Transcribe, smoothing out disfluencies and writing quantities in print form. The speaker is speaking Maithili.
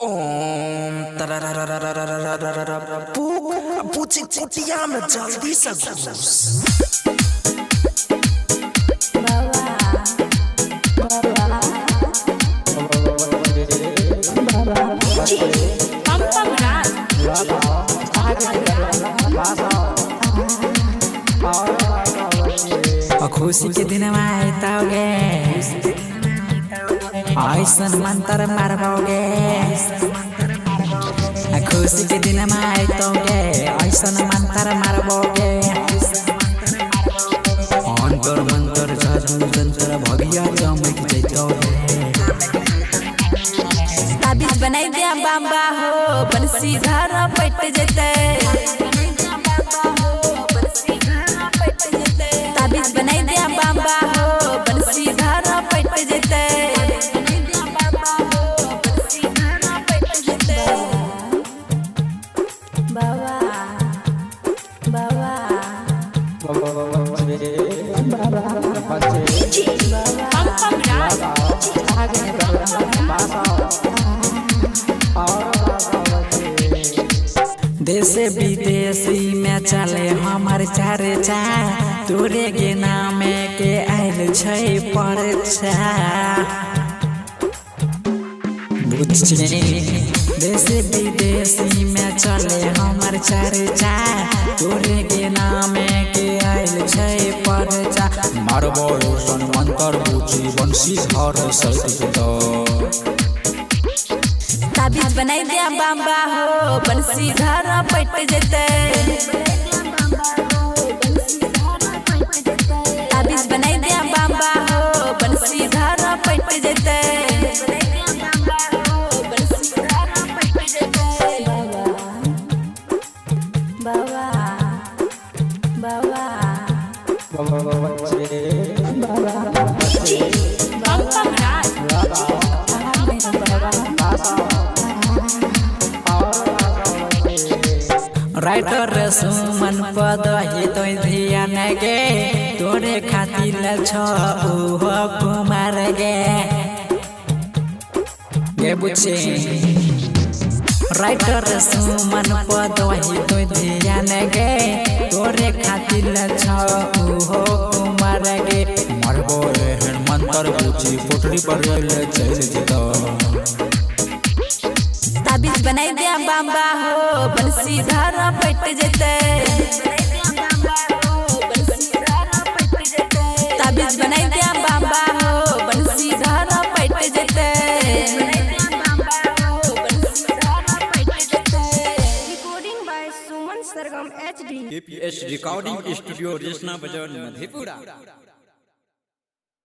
ओम तरररररररररर पूछी कुटिया में जल्दी से घुस। पम पम राज। खुशी के दिन आइतोगे, ऐसन मंत्र मारबोगे। खुशी के दिन आइतोगे, ऐसन मंत्र मारबोगे। अंतर मंतर जादू जंतर भगिया चमक जैतोगे। ताबीज बनाई दे बाबा हो, बंसी धारा पट जते। ताबीज बनाई दे बाबा हो, बंसी धारा पट जते। बाबा बाबा पम पम राज। देश विदेशी में चले हमर चर्चा, तोरे के नामे के आयल छै परचा। देश विदेशी में चले हमर चर्चा, तोरे के नामे के आयल छै परचा। मारबो ऐसन मंतर बुची बंसी घर सैत जेतौ। ताबीज बनाई दे बाबा हो, बंसी धारा पट जते। ताबीज बनाई दे बाबा हो, बंसी धारा पट जते। बाबा बाबा पम पम राज। राइटर सुमन पद तो ध्यान गे, तोरे खातिर छ ओहो कुमार गे। गे बुझे राइटर सुमन पद तो ध्यान गे, तोरे खातिर छ ओहो कुमार गे। मारबो एहन मंतर बुची पोटरी पर चलि जेतौ। ताबीज बनाई दे बाबा हो, बंसी धारा पट जते। ताबीज बनाई दे बाबा हो, बंसी धारा पट जते। Recording by Suman Sargam HD. APS recording studio, Reshna Bazar, Madhepura.